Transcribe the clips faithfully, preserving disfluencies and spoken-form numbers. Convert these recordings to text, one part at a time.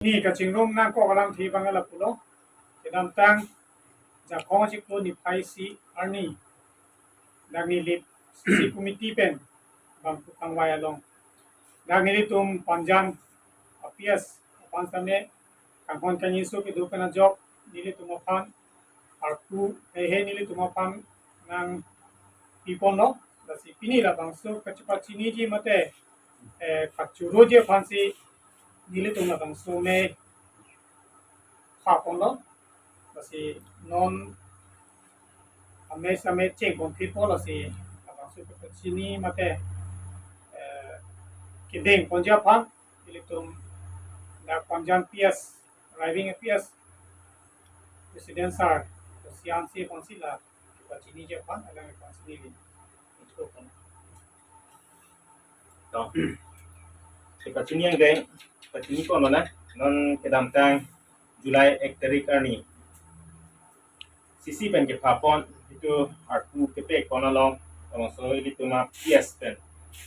Pini kachingrum nangkok alamthe abang lapulo. Kedamtang Jakhong chiklo niphai isi arni, dak Nilip C C committee pen bangphu kangvai along, dak nelitum Panjan a P S aphan sitame kanghon kaningje kedo pen ajok nelitum aphan arpu hei hei nelitum aphan nangpiponlo. Lasi pini labangso kachepachiniji mate, eh, kachuroji aphansi nelitum labangso amei phaponlo. Lasi non amei samei chengpon phitpo, lasi labangso kachini mate, eh, kedengponji aphan nelitum dak Panjan P S, Raiving a P S President Sir, Siansi Council la kepachiniji aphan, alang kepachiniji. To. Kepachini angdeng, pachini kono na, non kedamtang July ek tarik arni C C pen kephapon, itum arpu kepekpon along, alongso ilitum a P S pen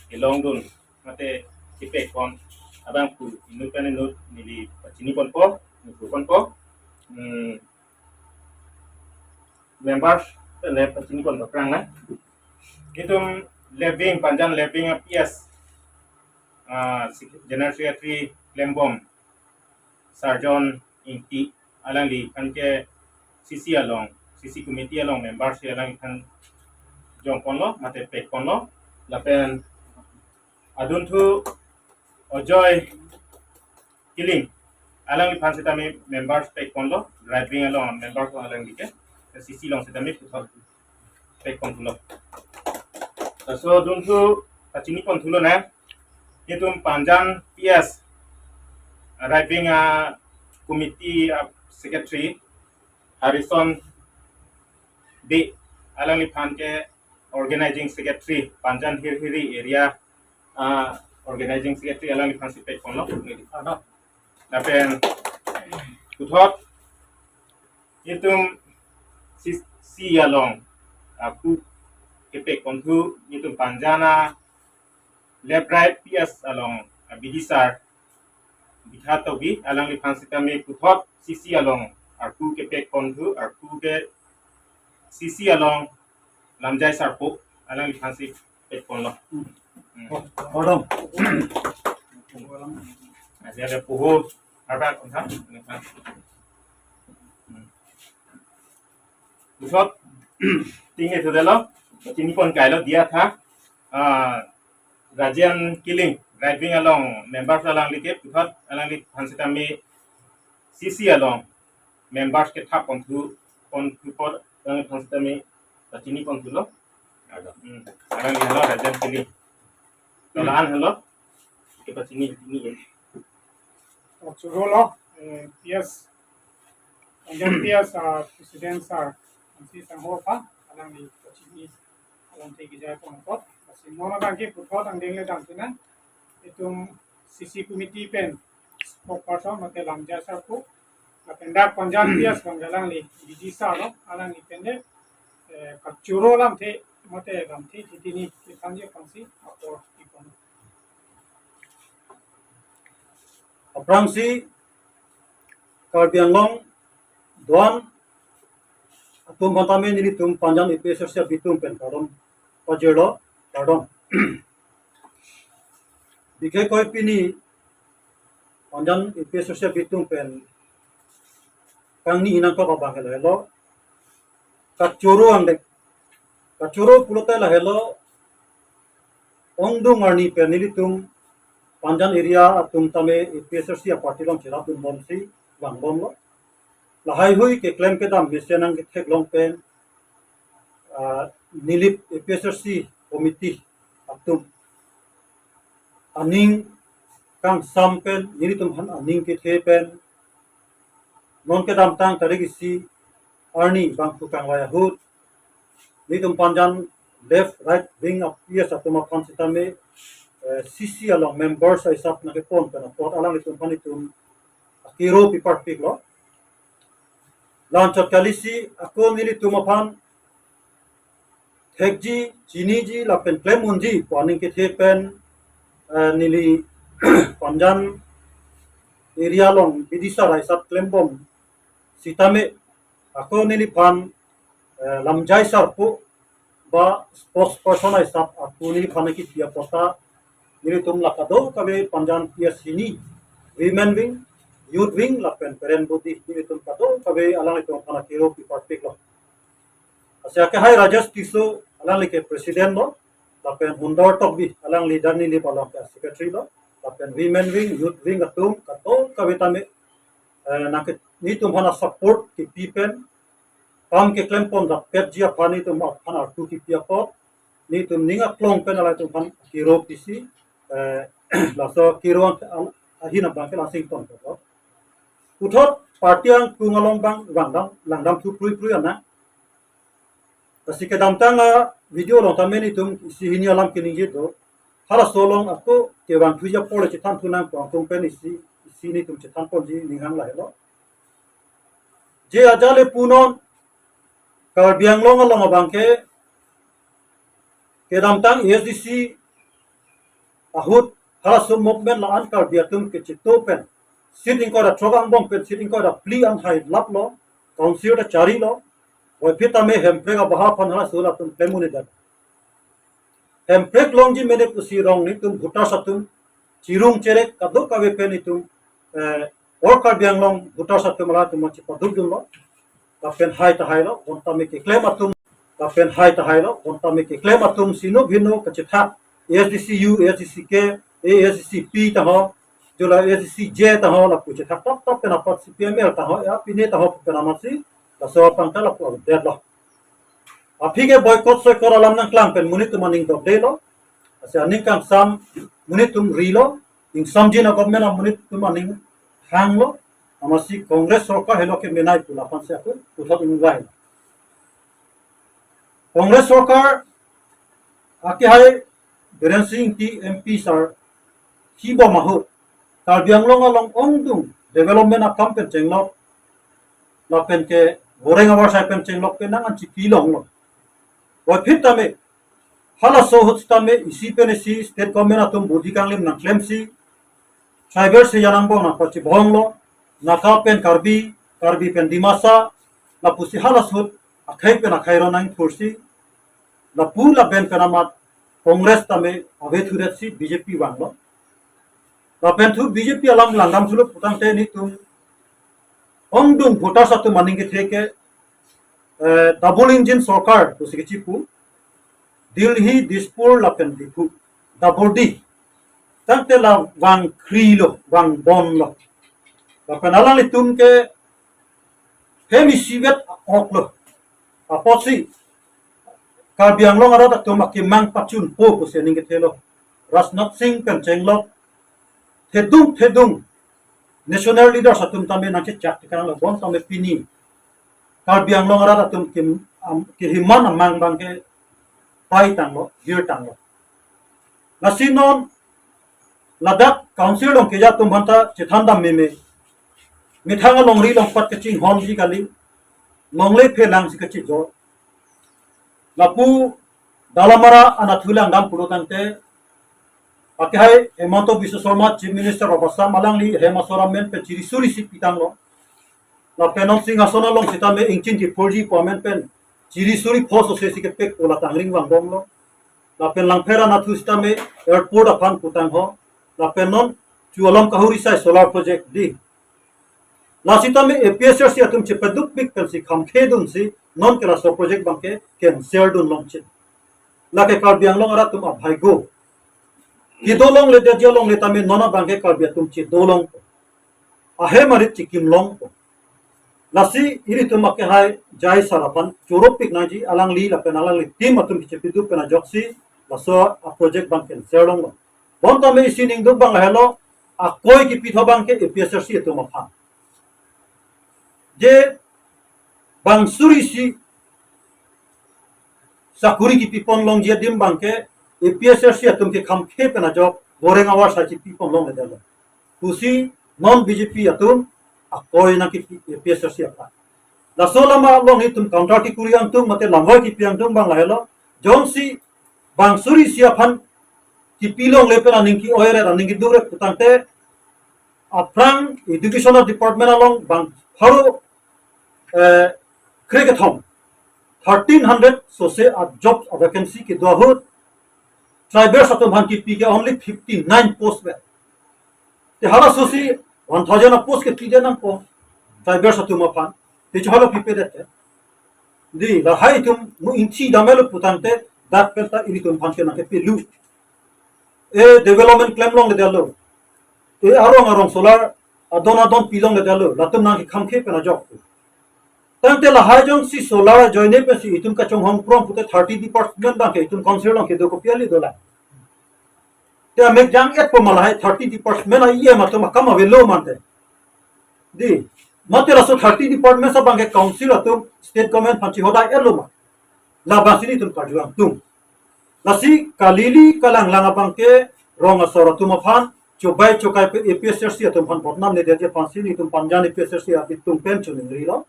kelongdun mate kepekpon abangphu inut pen inut neli pachiniponpo, neli puponpo. Hmm. Members pen le pachiniponpo krang na. Itum Left Wing, Panjan Left Wing a P S, ah, sec-, General Secretary klembom Sarjon Ingti, alangliphan ke C C along, C C committee along members alangliphan jongponlo mate pekponlo. Lapen adunthu Ajoy Killing, alangliphan sitame members pekponlo, Right Wing along members along alangli ke, C C along sitame puthot pekponthulo. Laso adunthu pachiniponthulo na, itum Panjan P S Right Wing a committee a secretary Harrison Bey, alangliphan ke organizing secretary Panjan Hirhiri area, ah, organizing secretary alangliphan si pekponlo. Lapen puthot itum C C along arpu kepekponthu itum Panjan a Left Right P S along, ah, B D sir Bitha Tokbi, alangliphan sitame puthot C C along arpu kepekponthu, arpu ke C C along Lamjai Sarpo, alangliphan si pekponlo. Hmm. Kardom. Aja ada puhu, ada kontha. Hmm. Puthot, tinggi sudah lo, chinipon kailo dia tha. Ah, Rajen Killing, Right Wing along members alangli ke, puthot alangliphan sitame C C along members kethapponthu, ponthu apot alangliphan sitame pachiniponthulo. Hmm, alangli helo Rajen Killing. Dolan helo, kepachini, ini ya. Kachorolo, eh, P S, Panjan P S, ah, President Sir Hansi Sangho aphan, alangli pachini, alamthe kejaiponpo. Lasi non abang ke puthot angdeng le damthu na, itum C C committee pen spokesperson mate Lamjai Sarpo, lapen dak Panjan P S bang alangli B D sir lo, alangli pen le, eh, kachoro alamthe mate alamthe thitini kethanji aphansi apor ipon. Aphrangsi Karbi Anglong do-an atum aphan tame nelitum Panjan A P S C abitung pen kardom pajirlo, kardom. Bikhe koi pini Panjan A P S C abitung pen kangni nangkok abang helo, kachoro angdeng. Kachoro pulote lahelo, ongdung arni pen nelitum Panjan area atum tame A P S C a party along cherapdunbomsi vangbomlo. Lahaihui keklem kedam mesen nangkethek along pen, ah, Nilip A P S C committee atum aning kangsam pen, nelitum aphan aning kethe pen, non kedamtang tarik isi arni bangphu kangvai ahut, nelitum Panjan left right wing a P S atum aphan sitame, eh, C C along members ahisap nangkepon pen apot alanglitum aphan itum akiro piparpiklo. La-anchot kalisi ako nelitum aphan thekji, chiniji lapen klem unji pu aning kethe pen, eh, neli Panjan area along bidisar ahisap klembom sitame ako neliphan, eh, lamjai sarpo ba spokesperson ahisap ako neliphan kipi apot ta nelitum la kadokave Panjan P S hini, women wing, youth wing lapen parent body nelitum kadokave alanglitum aphan akero piparpiklo. Lasi akehai Rajesh Tisso alangli ke president lo, lapen Hundor Tokbi alangli dan neli palong ke secretary lo, lapen women wing, youth wing atum kadokave tame, eh, nangke nelitum aphan support kipi pen, kam keklempon rapetji aphan nelitum aphan artu kipi apot, nelitum ning aklong pen alangtum aphan kero pisi, eh, laso kero ang, ang, ahin abang ke langsing ton ko. Puthot party angkung along bang langdam, langdam thu prui prui ana. Lasi kedamtang a video along tame nelitum isi hini alam keningje do. Halaso along ako kevang thuji apor le chethan thu nangpo, angkung pen isi, isi nelitum chethan ponji ning hang lahelo. Je ajat le punon Karbi Anglong along abang ke kedamtang A S D C ahut halaso movement la-an Karbi atum kechito pen seat ingkoi ra throk angbong pen seat ingkoi ra phli an hailaplo, council ta charilo, puvoiphit tame Hemprek abaha aphan halaso latum klem un-edet. Hemprek longji mene pusi rong nelitum voters atum chirung cherek kadokave pen nelitum, eh, all Karbi Anglong voters atum alangtum chepaduk dunlo. Lapen hai ta hailo, bonta me keklem atum, lapen hai ta hailo, bonta me keklem atum sino bhino kachethak, A S D C U, A S D C K, A S D C P ta ho, jo la A S D C J ta ho, lapu chethak tap tap pen apot C P M L ta ho, ya pine ta ho pen amatsi laso apang ta lapu avedetlo. Aphi ke boycott soikot alam nangklang pen monit atum aning dokdelo. Lasi aning kangsam monit atum rilo. Ingsamjin a-government amonit atum aning hanglo. Amatsi Congress sorkar helo ke menei pu lapu-an si ako puthot ingvai. Congress sorkar akehai Biren Singh Engti M P sir kibom ahut Karbi Anglong along ongdung development akam pen chenglok lapen ke boreng avarsai pen chenglok pen nang anchi kilonglo. Puvoiphit tame halaso ahut tame isi pen isi state government atum budi kanglim nangklemsi tribal se janang bong nangpachibonglo, Naga pen Karbi, Karbi pen Dimasa, lapusi halaso ahut akhei pen akhei ron nangthursi, lapu laben pen amat Congress tame ave thudetsi B J P vanglo. Lapen thu B J P alam langdam thulo putangte nelitum ongdung voters atum aning kethe ke, eh, double engine sorkar pusi kechipu, Delhi, Dispur lapen Diphu, double D. Tangte la vangkrilo, vangbomlo. Lapen alanglitum ke hem isivet oklo. Apotsi Karbi Anglong arat atum akemang pachunpo pusi aning kethelo. Rajnath Singh pen chenglok thedung thedung national leaders atum tame nangchechak tekanglo, bonta me pini Karbi Anglong arat atum kim, am, kehiman amang abang ke pai tanglo, gir tanglo. Lasi non ladak council along keja atum aphanta chethan dam meme. Methang alongri along pat kachinghonji kali, longle phelangsi kachijor. Lapu Dalamara anatthu langdam pulo tangte, akehai Himanta Biswa Sarma, Chief Minister of Assam, alangli hem asor amen pen chiri suri si pitanglo. Lapen non Singhason along sitame ingchin kiphurji pu amen pen chiri suri pho sose si kepek pu la tangring vangbomlo. Lapen Langpher anatthu sitame airport aphan putang ho. Lapen non Chualam Kahuri sai solar project di. Lasi tame A P H L C atum chepadukpik pensi khamkhe dunsi non ke laso project abang ke cancel dun longchit. Lake Karbi Anglong arat atum abhaigo. Kedo longledetji alongle tame non abang ke Karbi atum chedo longpo. Ahem arit chikim longpo. Lasi ilitum akehai Jai sir aphan choropik nangji, alangli lapen alangli team atum kechepiduk pen ajoksi laso a project abang cancel longlo. Bonta me isi ningduk abang lahelo, akoi kipitho abang ke A P H L C atum aphan. Je bang suri si sakuri kipipon longji adim abang ke A P H L C atum ke khamkhe pen ajok boreng avarsai chipipon longledetlo pusi non B J P atum akoi nangkipi A P H L C aphan. Laso alam along itum counter kikuri angtung mate lamvoi kipi angtung abang lahelo. Jongsi bang suri si aphan kipi longle pen aning ke-oi ret, aning keduk ret putangte aphrang education department along bang pharo, eh, krekethom, thirteen hundred sose a job vacancy kedo ahut tribals atum aphan kipi ke only fifty nine post vet. Te halasosi one thousand a post kepi de nangpo tribals atum aphan. Te cho hala pipedet ke. Di lahai itum mu ingthi damlo putangte dak pen ta ilitum aphan ke nangkepi lu. E development klem longledetlo. E arong arong solar adon adon pi longledetlo. Latum nangkekhamkhe pen ajok. Tangte lahai jongsi solar ajoine pensi itum kachonghong prong pute thirty department abang ke itum council along kedo kopi kali dolang. Te amek jang-etpo ma lahai thirty department a-E M atum akam avelo mante. Di, mate laso thirty department abang ke council atum state government aphan chihodai-etlo ma. Labangsi nelitum karju angtung. Lasi kalili kalanglang abang ke rong asor atum aphan, chobai chokai pen A P S R C atum aphan botnam nedet aphansi nelitum Panjan A P S R C abitung pen choningrilo.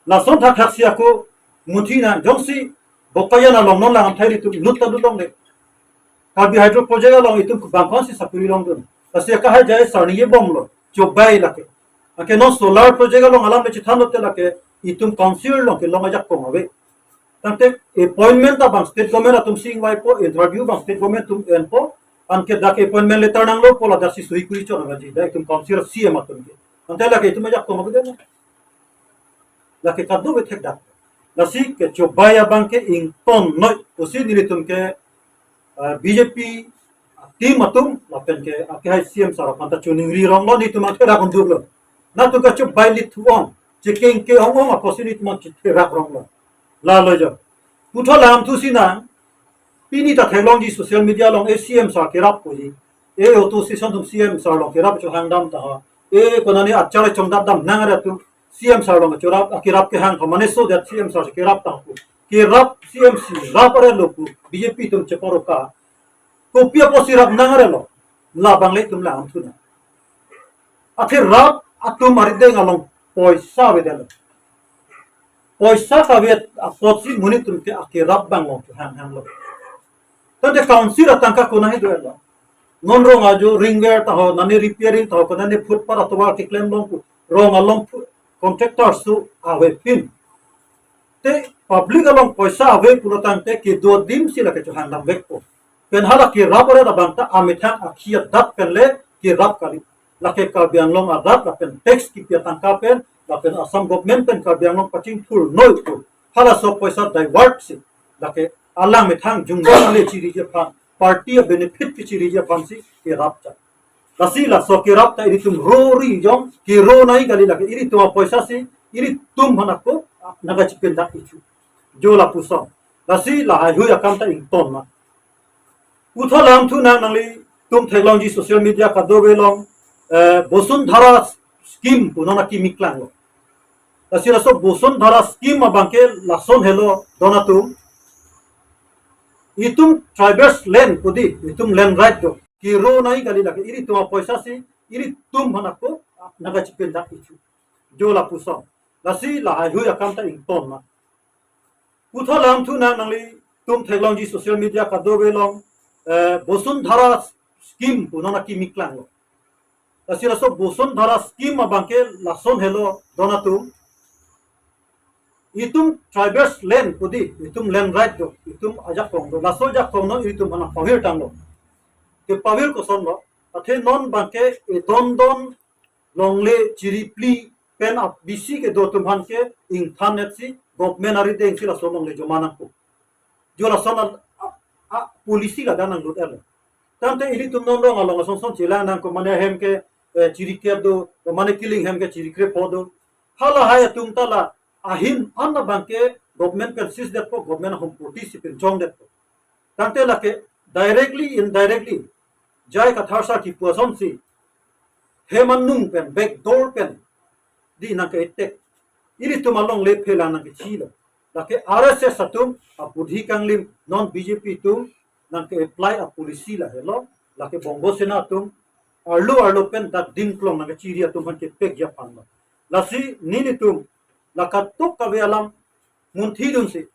Lason thakthak si ako munthi nang, jongsi Bokajan along non lang amthai ilitum lut ta lut longle. Karbi Hydro Project along itum bangkon si sapuri longdun. Lasi kahai jai sarni ye bomlo. Chobai lake. Anke non solar project along alam le chithan lote lake itum council along kelong ajakong ave. Tangte appointment ta bang state government atum si ingvaipo, interview bang state government atum enpo, anke dak appointment letter nanglopo, ladak si sui kuri chot avaji, dak itum council C M atum ke. Tangte lake itum ajakong ave de. Lake kadokave thekdak. Lasi kechobai abang ke ingtonnoi pusi nelitum ke, eh, B J P team atum lapen ke akehai C M sir aphan ta choningri ronglo, nelitum angke rak unduklo. Nangtum kachobai lit thu-ong, chekeng ke ong-ong apotsi nelitum angke therak ronglo. Lalo jo. Puthot lamthu sinang, pini ta theklongji social media along e C M sir kerap puji. E auto station atum C M sir along kerap chohangdam ta ha. E konane achar chongdat dam nang ada tu C M sir along chorap, akerap kehang ha, mane so that C M sir kerap ta pu. Kerap C M si rap arelo pu B J P atum cheparo ka. Kopi apotsi rap nang arelo. Labang le itum lamthu nang. Athe rap atum arideng along poisa avedetlo. Poisa kave apotsi monit atum ke akerap abang along chohang hanglo. Tangte council atangka konat he do-etlo. Non rong ajo ring wear ta ho, nane repairing ta ho, konane footpath atovar keklem long pu, rong along pu, contractor su avepin. Te public along poisa ave pulo tangte kedo adim si lake chohangdam vekpo. Pen hala kerap arat abang ta amethang akhi adat pen le kerap kali. Lake Karbi Anglong arat lapen tax kipi atangka pen, lapen Assam government pen Karbi Anglong pachingthurnoi pu. Halaso poisa divert si lake alang methang jungdang ale chiriji aphan, party a-benefit kechiriji aphansi kerap ta. Lasi laso kerap ta ilitum rori jong, kero nai kali lake ilitum apoisa si, ilitum aphan ako nangkachipindak ichu. Jo lapuson. Lasi lahaihui akam ta ington ma. Puthot lamthu nang nanglitum theklongji social media kadokave along, eh, Bosundhara scheme pu non akimi klanglo. Lasi laso Bosundhara scheme abang ke lason helo don atum. Itum tribals land pu di, itum land right do. Kero nai kali lake, ilitum apoisa si, ilitum aphan ako nangkachipindak ichu. Jo lapuson. Lasi lahaihui akam ta ington ma. Puthot lamthu nang nanglitum theklongji social media kadokave along, eh, Bosundhara scheme pu non akimi klanglo. Lasi laso Bosundhara scheme abang ke lason helo don atum. Itum tribals land pu di, itum land right do, itum ajakong do. Laso ajakong non itum aphan pavir tanglo. Kepavir kosonlo, athe non abang ke edon don longle chiripli pen a-B C kedo atum aphan ke ingthan-et si government arideng si laso longle joma nangpo. Jo lason a, a, a policy ladak nanglut-etlo. Tangte ilitum non rong along asonson chelang nang, komane ahem ke, eh, chirikep do, komane kiling ahem ke chirikrepho do. Halahai atum ta la ahin an abang ke government pen seize detpo, government ahom party si pen chongdetpo. Tangte lake directly, indirectly, J I Kathar sir kipu asonsi hem anung pen, back door pen di nangke-attack. Ilitum alongle phelang nangkechilo. Lake R S S atum abudhi kanglim, non B J P atum nangke-apply a policy lahelo. Lake Bongo Sena atum arlo arlo pen dak dingklong nangkechiri atum aphan kepekji aphanlo. Lasi nelitum la kadokave alam munthidunsi,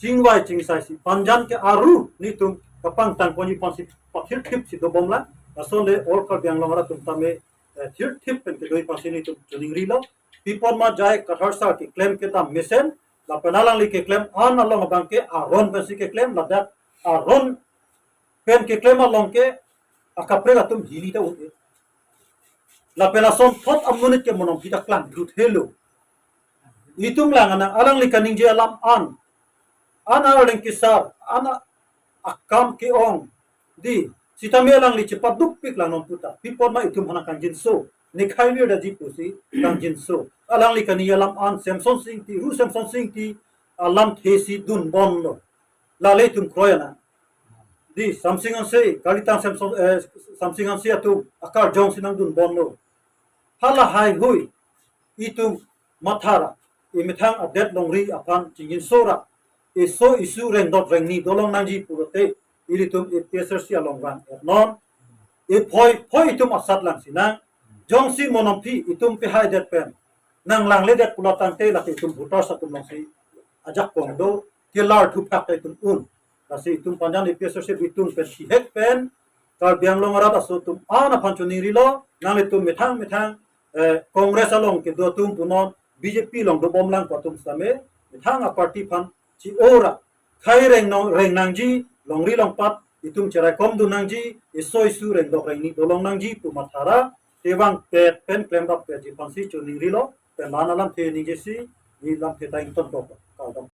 chingvai chingsaisi, Panjan ke aru nelitum kapangtang ponji aphansi pathirthipsi dobomlang. Lason le all Karbi Anglong arat atum tame eh, thirthip pen kedo aphansi nelitum choningrilo. Pi apot ma J I Kathar sir keklem kedam mesen, lapen alangli keklem an along abangke aron pensi keklem, ladak aron pen keklem along ke akaprek atum hili ta un-e. Lapen asonthot amonit ke mo Nongpi ta klang drut helo. Itum lang anang alangli kaningje alam an, an arleng kesar, an akam ke-ong, dei, sitame alangli chepadukpik lang non puta. Pi apot ma itum aphan kangjinso, nikhai vir daji pusi kangjinso. Alangli kaningje alam an Semsonsing Ingti, Ru Semsonsing Ingti alamthe si dunbomlo. Lale itum kroi anang. Dei, Samsing Hanse, kalitang Semson, eh, Samsing Hanse atum akarjong si nangdunbomlo. Hala haihui itum mathara, imethang adet longri aphan chingjinso ra, eso isu rengdok rengni dolong nangji pulote, ilitum A P H L C along vang-et non. Iphoi phoi itum asat lang sinang. Jongsi mo Nongpi itum pehaidet pen nang langledet pulo tangte, lake itum voters atum alongsi ajakong do, kelar thuphak ta itum un. Lasi itum panjan A P H L C atum pen thihek pen Karbi Anglong arat aso atum an aphan choningrilo, nanglitum methang methang, eh, Congress along kedo atum punon B J P along dobom lang pu atum sitame, methang aparty aphan chi-o ra, khei reng nong, reng nangji, longri longpat itum cheraikomdun nangji, eso isu rengdok rengni dolong nangji pu mathara, tevang pet pen klemrap petji aphansi choningrilo, pen la-an alamthe ningjesi, neli lamthe ta ingtonpo, kardom.